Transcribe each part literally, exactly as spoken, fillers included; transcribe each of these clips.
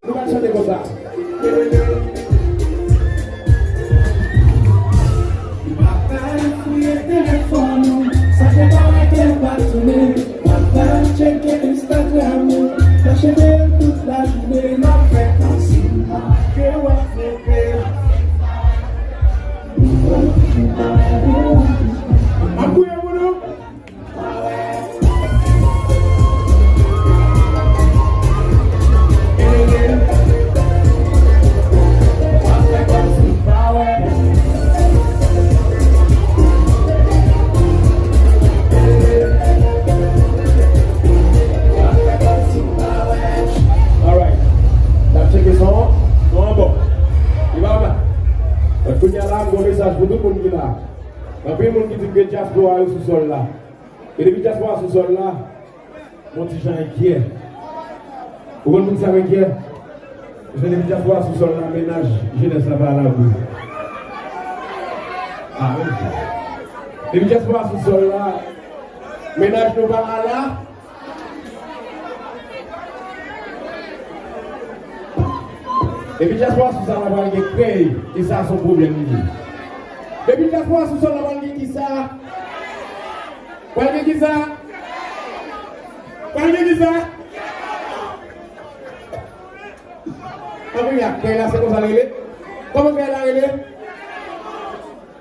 Nou pral chante konsa. M ap al fouye telefòn ou, sa fè bagay ke m pa tounen. M ap al tcheke Instagram ou, mache de tout lajounen, m ap fè kòmsi ke w ap flipe. M ap gouye pou nou. Alright. N ap tcheke son an. Son an bon. Li pa mal. Donk, kounye a la, m gen yon mesaj pou tout moun ki la. Anpil moun ki di m ke dyaspora yo sou sòl la. E depi dyaspora sou sòl la, m on ti jan enkyè. Ou konn poukisa m enkyè? Paske depi dyaspora sou sòl la, mennaj jenès la pa alabri. Ah, ok. Depi dyaspora sou sòl la, mennaj nou pa ala. Depi dyaspora sou sòl la, pral gen krèy, e sa se yon pwoblèm li ye. Depi dyaspora sou sòl la, pral gen kisa? Pral gen kisa? Pral gen kisa? Anpil a krèy la, se konsa l rele? Kòman krèy la rele?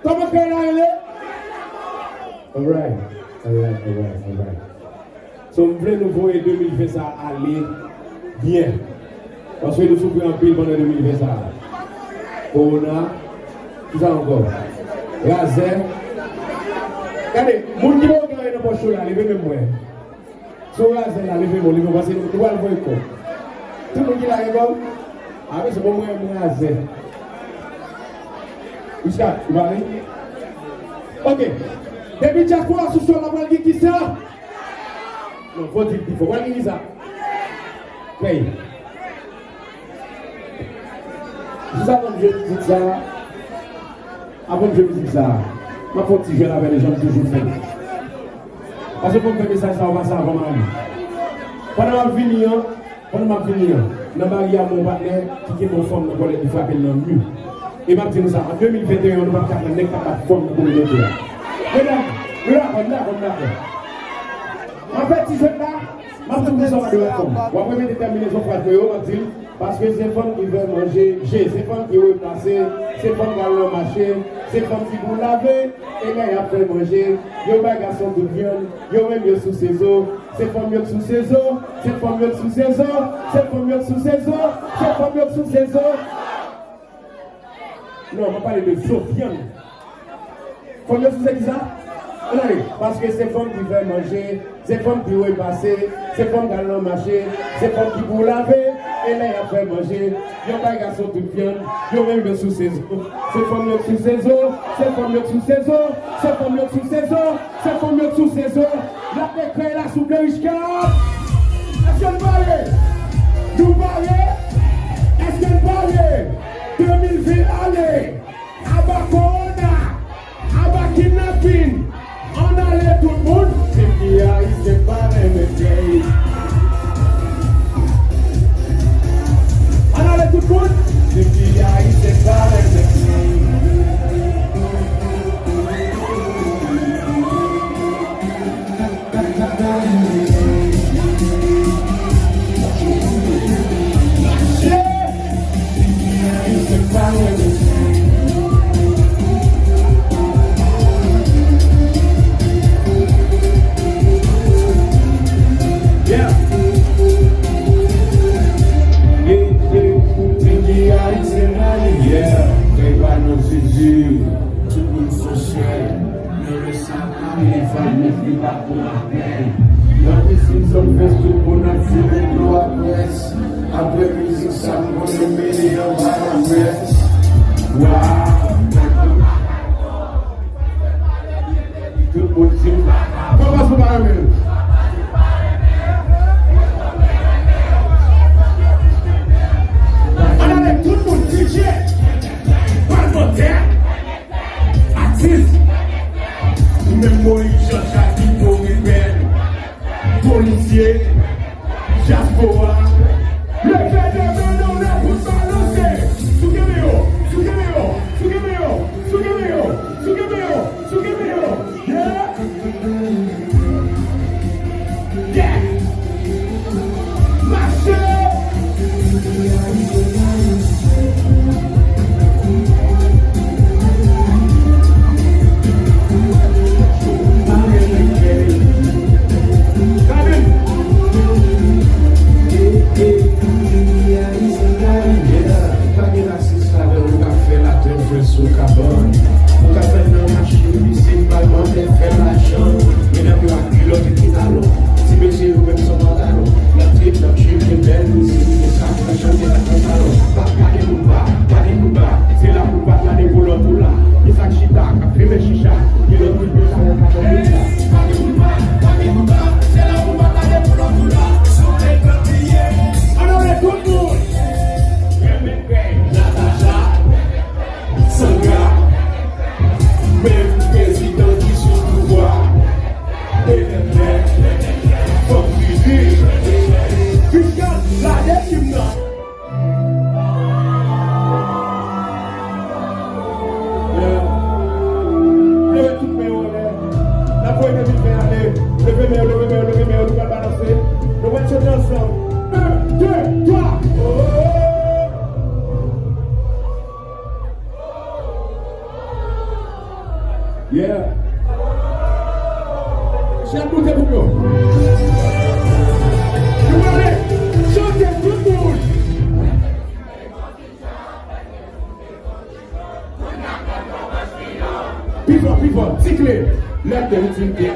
Kòman krèy la rele? Alright, alright, alright, alright. So, m vle nou voye de mil ven sa a ale byen. Paske nou soufri anpil pandan de mil ven sa a. Kowona, kisa ankò? Razè. Gade, moun ki poko gen anyen nan pòch yo la, leve men m wè. Si w razè la, leve men w, leve men w, paske nou pral voye kòb. Tout moun ki la gen kòb? A, mesye, bon, mwen, mwen razè. Richard, ou pale? Ok. Depi dyaspora sou sòl la, pral gen kisa? Non, fò di l pi fò. Pral gen kisa? Krèy. Jis avan m jwe mizik sa a, avan m jwe mizik sa a, m ap fè yon ti jwèt avè l, jan m toujou fè. Paske fò m fè mesaj sa a pase avan m ale. Pandan m ap vini an, pandan m ap vini an, nan baryè a, m wè yon patnè ki kenbe yon fanm nan kòlèt, li frape l nan mi. E m ap di nou sa, an de mil venteyen, nou p ap ka pran nèg k ap bat fanm nan kominote a. Medam, nou dakò, nou dakò, nou dakò. M ap fè ti jwèt la, m ap di nou sa, m ap di nou fanm. W ap repete tèminezon fraz mwen yo, m ap di l, paske se fanm ki fè manje, je, se fanm ki replase, se fanm k al nan mache, se fanm ki pou lave, e lè y ap fè manje, yo bay gason tout vyann, yo menm yo souse zo, se fanm yo k souse zo, se fanm yo k souse zo, se fanm yo k souse zo, se fanm yo k souse zo. Non, m ap pale de zo vyann. Fanm yo souse kisa? Ann ale. Paske se fanm ki fè manje, se fanm ki repase, se fanm k al nan mache, se fanm ki pou lave, e lè y ap fè manje, yo bay gason tout vyann, yo menm yo souse zo. Se fanm yo souse zo, se fanm yo souse zo, se fanm yo souse zo, se fanm yo souse zo. Lage krèy la, souple, Richard. Èske n pare? Nou pare? Èske n pare? De mil ven ale. Aba kowona, aba kidnapin, ann ale tout moun. Depi Ayisyen pa renmen krèy. Ann ale tout moun. Depi Ayisyen pa renmen krèy. Yeah. Yeah, yeah. Depi Ayisyen pa renmen krèy. Yeah. Krèy pa nan figi. Tout moun sou chèn. Nan pisin zòn vès, tout moun ap tire dlo a près. Apre mizik sa, m konnen mele anba laprès. Waw. Tout moun di m, papa sou pa renmen. Ann ale tout moun, D J, palmantè. Atis. Yeah. Chèf moute pou nou. Nou prale chante tout moun. Pi fò, pi fò, ti kle. Lèv de viktim te.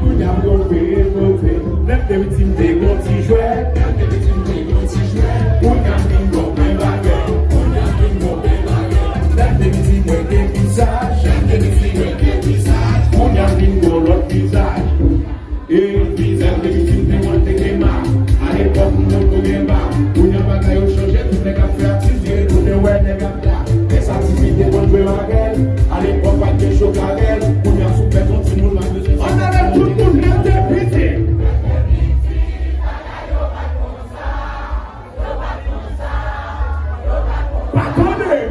Kounye a m gon peye kote. Lèv de viktim te gon ti jwèt. Lèv de viktim te gon ti jwèt. Kounye a m vin gon grenn bagay. Kounye a m vin gon grenn bagay. Lèv de viktim mwen gen vizaj. Lèv de viktim mwen gen vizaj. Kounye a m vin gon lòt vizaj. E vizaj de viktim te mwen te gen ma. Alepòk moun te gen ma. Kounye a bagay yo chanje, tout nèg ap fè atis vire tounen wè nèg ap la. Lè sa ti fi te konn jwe avè l. Alepòk pa t gen cho avè l. Kounye a sou pèt yon timoun pa bezwen. Ann ale tout moun lèv de viktim. Pa tande.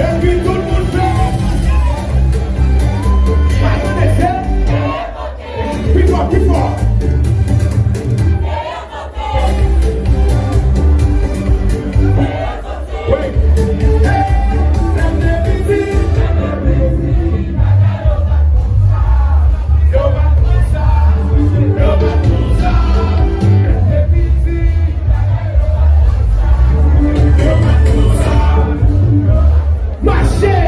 Epi tout moun fè. Pa tande. Pi fò, pi fò. Wi. Mache!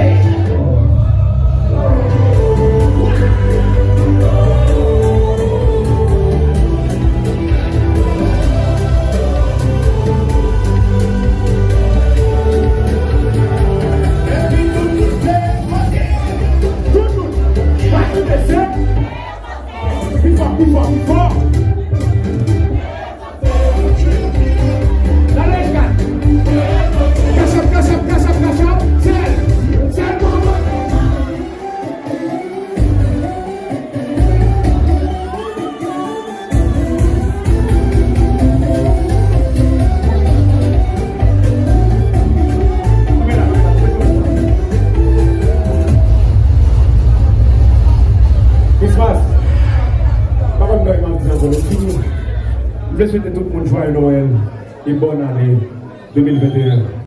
Pi fò, pi fò, pi fò. Dale, Edgar. Cash up, cash up, cash up, cash up. Sèl, sèl pou nou. Christmas. Pa konn bagay m ap di ankò, men fini. M vle swete tout moun jwaye Nwèl e bòn ane de mil venteyen.